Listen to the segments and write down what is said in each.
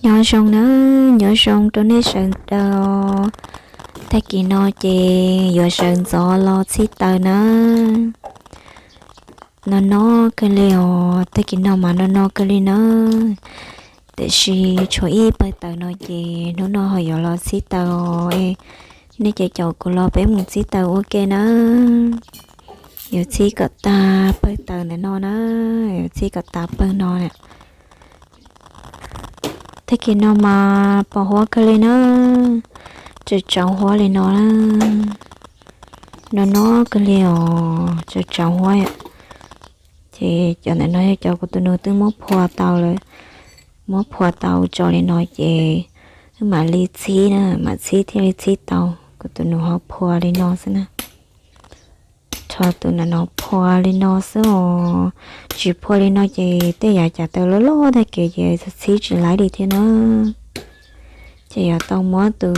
Nyob zoo na, nyob zoo rau nej sawv daws. Tag kis no ces yuav sawv ntxov los txhib taws na. No no kawg li os, tag kis no mas no no kawg li na. Tiam sis tshuav ib pawg taws no ces hnub no ho yuav los txhib taws os. Nej ces caum kuv los peb mus txhib taws ua ke na. Yuav txhib kom tag pawg taws ntawm no na, yuav txhib kom tag pawg no na. Tag kis no mas pos huab kawg li na, tsaus tsaus huab li no na. No no kawg li os, tsaus tsaus huab. Ces cov ntawm no yog cov kuv tus nus twb muab phua tau lawm, muab phua tau tso li no ces wb mam li txhib na, mam txhib thiaj li txhib tau. Kuv tus nus ho phua li no xwb na. Rho tus ntawm no phua li no xwb os. Tsis phua li no ces tej yam cas taws loj loj tag kev ces txhib tsis laib li thiab na. Ces yuav tau muab tus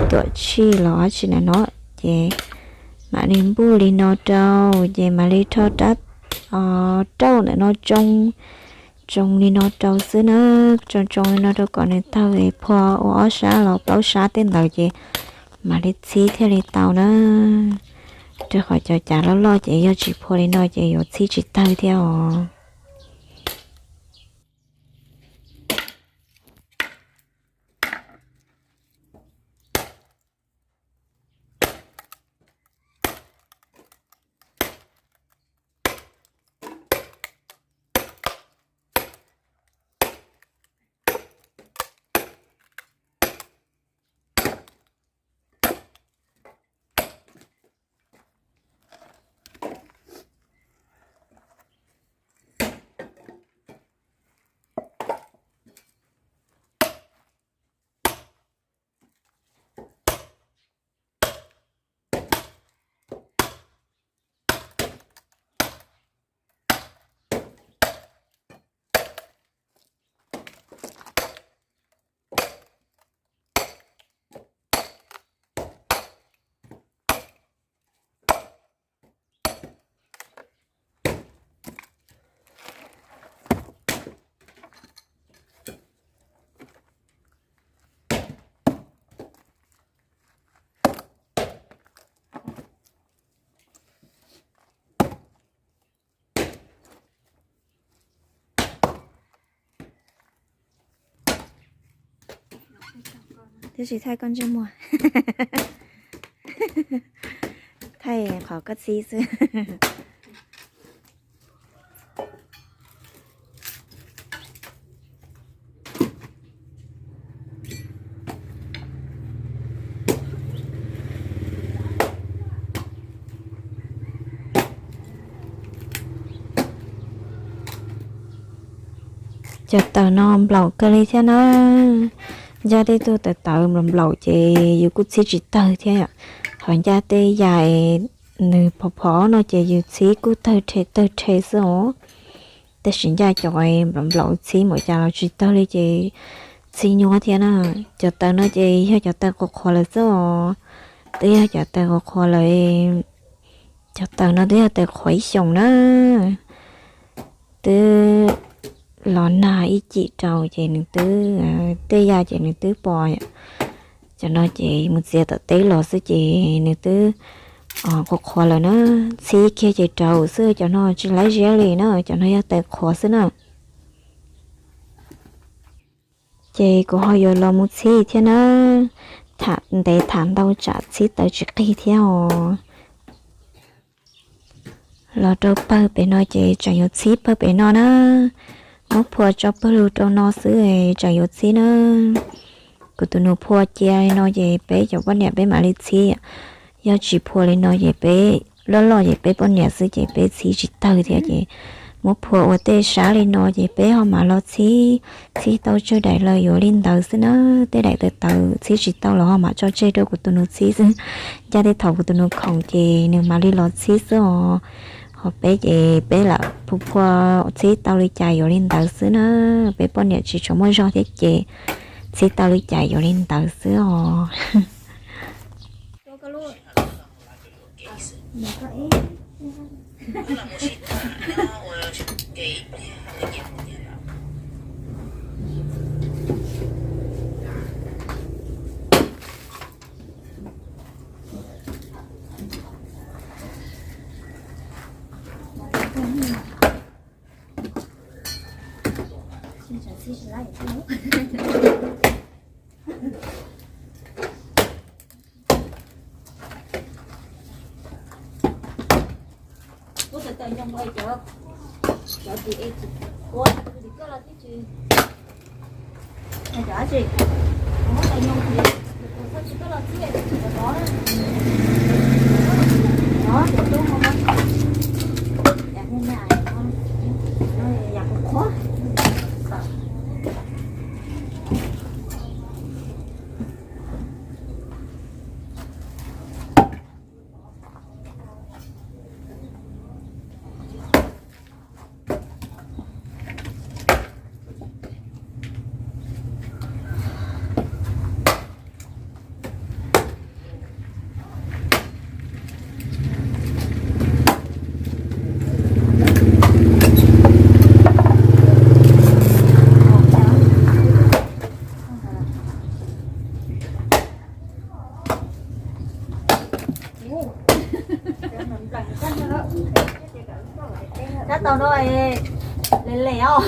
tuam tshij los dab tsi ntawm no ces mam li npuj li no rau, ces mam li rho rab rauj ntawm no tsoo, tsoo li no rau xwb na. Tsoo tsoo li no rau kom nws tawg, phua ua ob sab los plaub sab tej ntawd ces mam li txhib thiaj li tau na. Rau qhov cov cav loj loj ces yog tsis phua li no ces yuav txhib tsis tawg thiab os. Thiab tsis thaij koj ntsej muag, thaij qhov koj txhib xwb. Cov taws no nplaum kawg li thiab na. Ncaj tej tug taws taws nplaum nplaum ces yus kuj txhib tsis tawg thiab. Qhov ncaj tej yam nws phov phov no ces yus txhib kuj tawg rhe tawg rhe xwb os. Tab sis ncaj cov nplaum nplaum txhib npaum cas los tsis tawg li ces txhib nyuaj thiab na. Cov taws no ces yog cov taws qhuav qhuav lawm xwb os. Twb yog cov taws qhuav qhuav lawm. Cov taws no twb yog taws qhuav ib xyoos na. Twb los nag ib cim rau ces nws twb, tej yam ces nws twb pos. Cov no ces mus txiav tom teb los xwb ces nws twb qhuav qhuav lawm na. Txhib kiag ces rau xwb, cov no tsis laib ziab li na, cov no yog taws qhuav xwb na. Ces kuv ho yuav los mus txhib thiab na. Tham ntev tham ntau tsam txhib taws tsis qig thiab os. Los rau pawg pem no ces tseem yuav txhib pawg pem no na. Muab phua tso pawg lug rau no xwb tseem yuav txhib na. Kuv tus nus phua cia li no ces peb cov poj niam peb mam li txhib. Yog tsis phua li no ces peb loj loj ces peb poj niam xwb ces peb txhib tsis tawg thiab ces muab phua ua tej sab li no ces peb ho mam los txhib. Txhib tau tsawg daim lawm yuav li ntawd xwb na. Tej daim tawv tawv txhib tsis tau los ho mam tso tseg rau kuv tus nus txhib xwb. Ncaj tej thaum kuv tus nus khoom ces nws mam li los txhib xwb os. Ho peb ces peb lam phu phua txhib tau li cas yuav li ntawd xwb na. Peb poj niam tsis tshua muaj zog thiab ces txhib tau li cas yuav li ntawd xwb os. Kuv tawm tawm nyoos ua cov, cov tim es tsis ua, tim koj los twb tsis, cov tsis, kuv muab tawm nyoos tim, kuv txhob tsis koj los txib tsis tau los na. Os, tim tub no, yam nej na, yam qhuav qhuav. Tab tau no, lem lem os.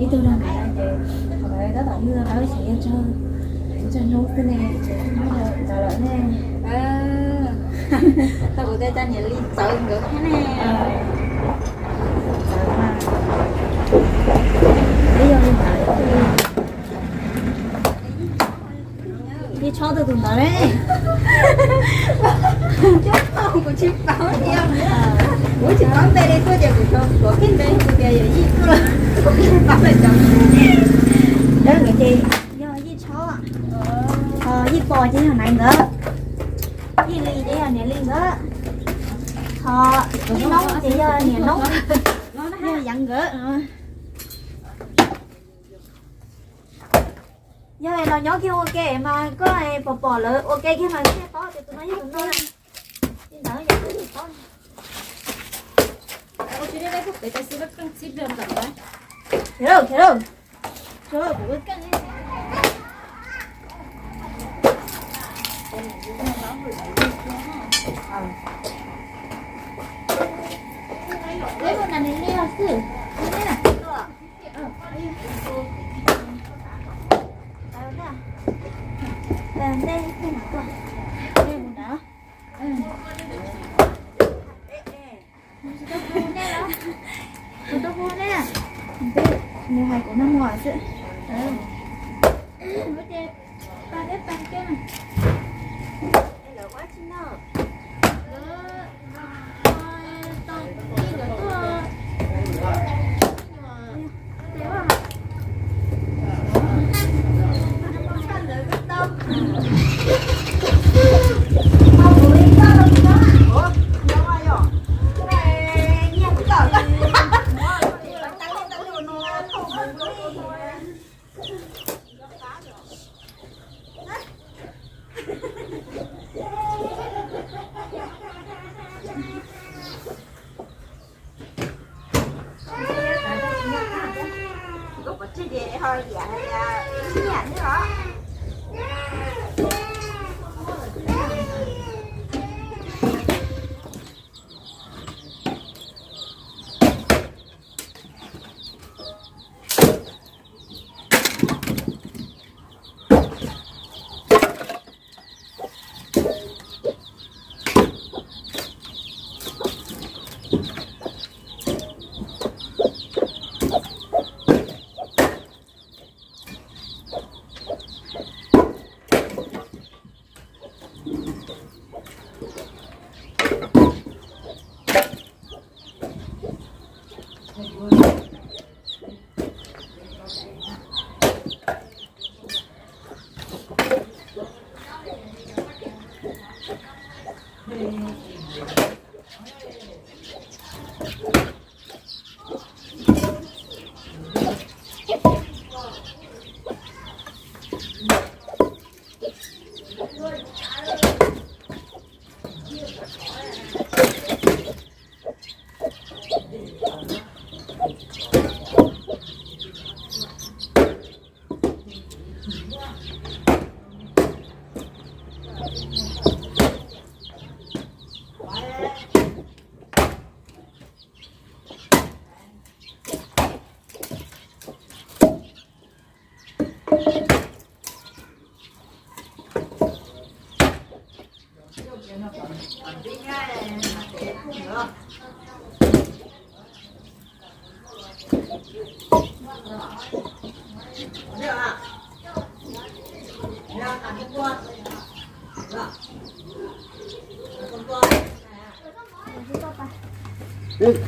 Ib tug no ces tab tom ywg lawv tsev, yog tsawg hnub xwb ne, tsev ntawd lawm ne. Tau kuv tej cov niam li txawv nkawd thiab ne. Txawv mas, yog li ntawd, ib tshob twg tus ntawd ne. Kuv tsis paub thiab. Kuv tsis paub npe li tuaj ces kuv tsuas tuav kiag npe kuv tias yog Yij tuaj los kuv tsis paub lawm cov. Nkawd ces yog Yij tshob, ho Yij pos ces yog nais nkawd, Yij li ces yog niam li nkawd, ho Yij noob ces yog niam noob, yog Yeev nkawd. Yog los nyob kiag ua ke mas koj pom pom lawv ua ke kiag mas thiaj paub tias tus no yog tus no. Li ntawd yog paub. Khiav lauj, khiav lauj. Peb mus nram niam li os xwb. Ntej, ntej mus nrad. Kuv tau hu nej, nws hais kuv nag hmo xwb.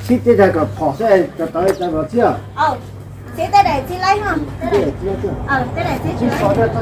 Txhib tej daim kom phom xwb, cov tawv cov los txhib. Txhib tej daim txhib laib ho. Tej daim txhib laib, txhib so txhib.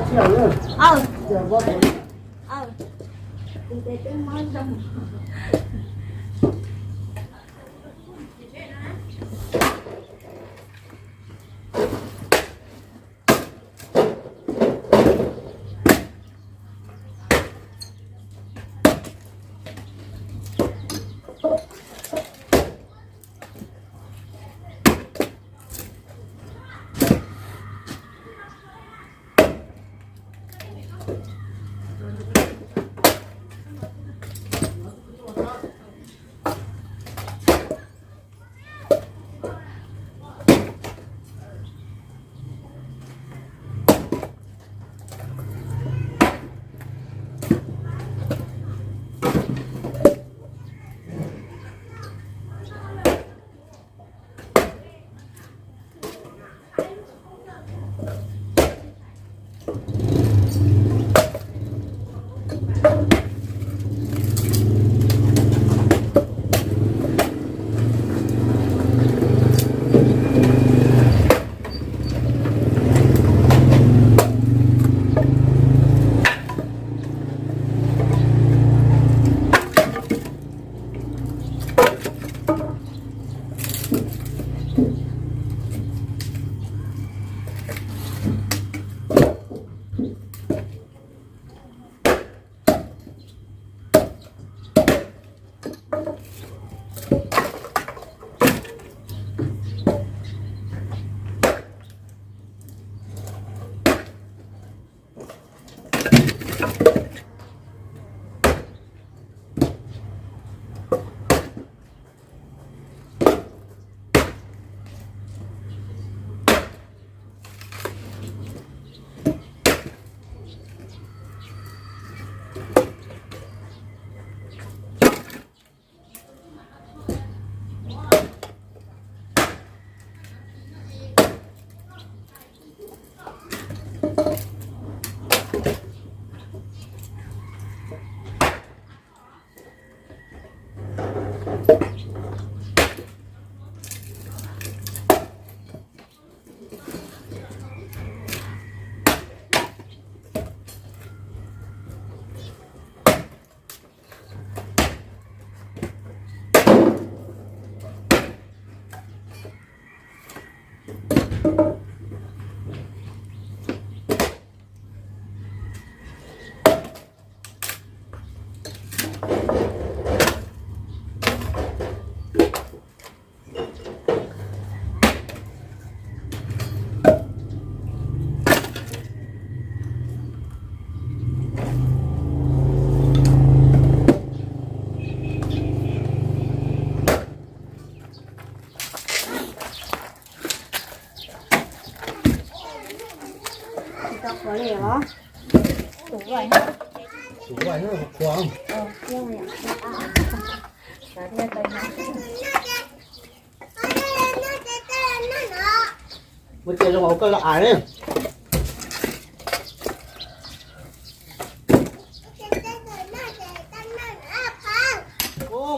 Muab cia zoo hauv koj los ais ne.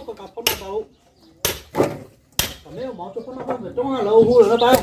Koj kav phob no tau. Kom neb ua mov rau phob no, phob ntawm roob lawv hu lawm no tau.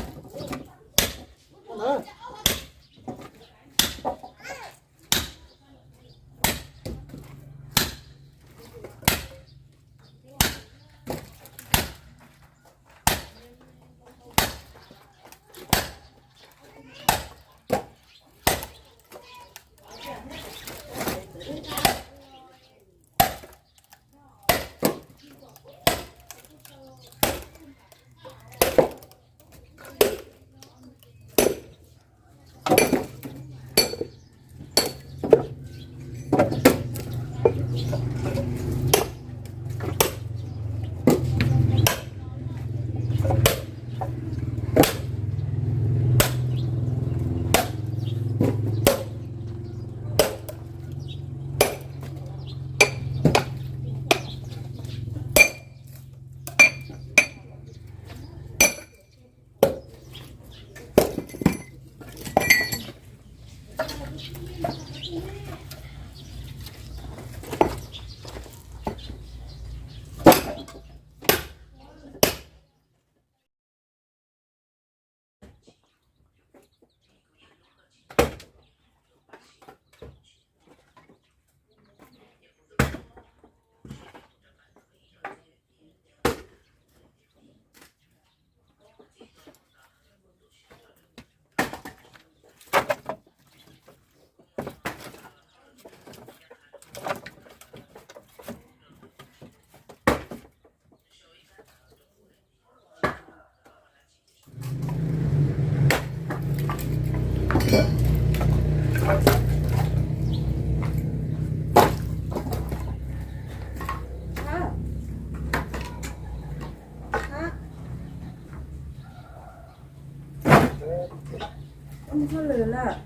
Ub, lwm lawm.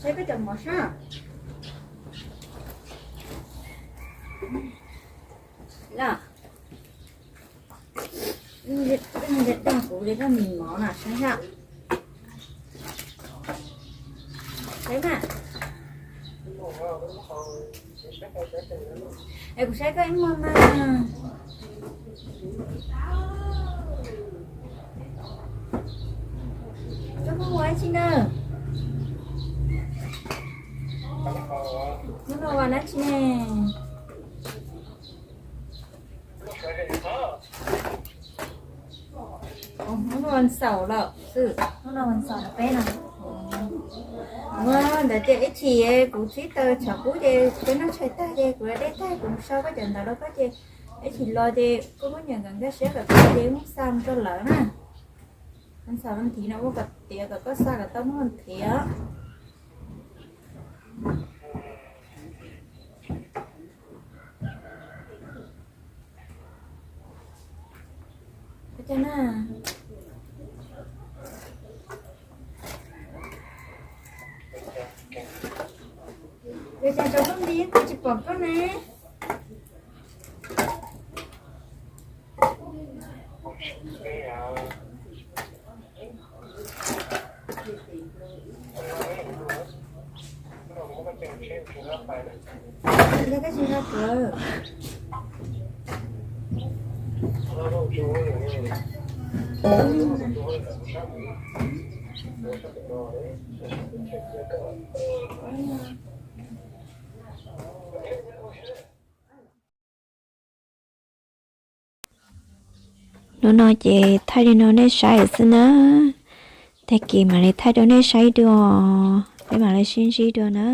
Saib koj cov mov sab. Los, dag kuv li koj mis mov na saib sab. Saib mas. Es kuv saib koj ib muag mas. Koj muab ua dab tsi na? Muab los ua dab tsi ne? Hnub no vas xaum lawm xwb, hnub no vas xaum peb no. Ua ntawd ces ib chim kuv txib taws tshav kub ces peb noj tshais tag ces kuv dej tag kuv mus sau koj cov ntawd rau koj ces ib chim los ces koj muab nyiam nkag siab kom tau ces muab xa mus rau lawv na. Vas xaum vas thiv no ua kom tiav kom koj xa kom tau hnub vas thiv. Ua cas tsaus ntuj nti kuv tsis pom koj ne? Yog koj tsis nco kuv. Hnub no ces thaij li no nej saib xwb na. Tag kis mam li thaij rau nej saib dua, peb mam li sib ntsib dua na.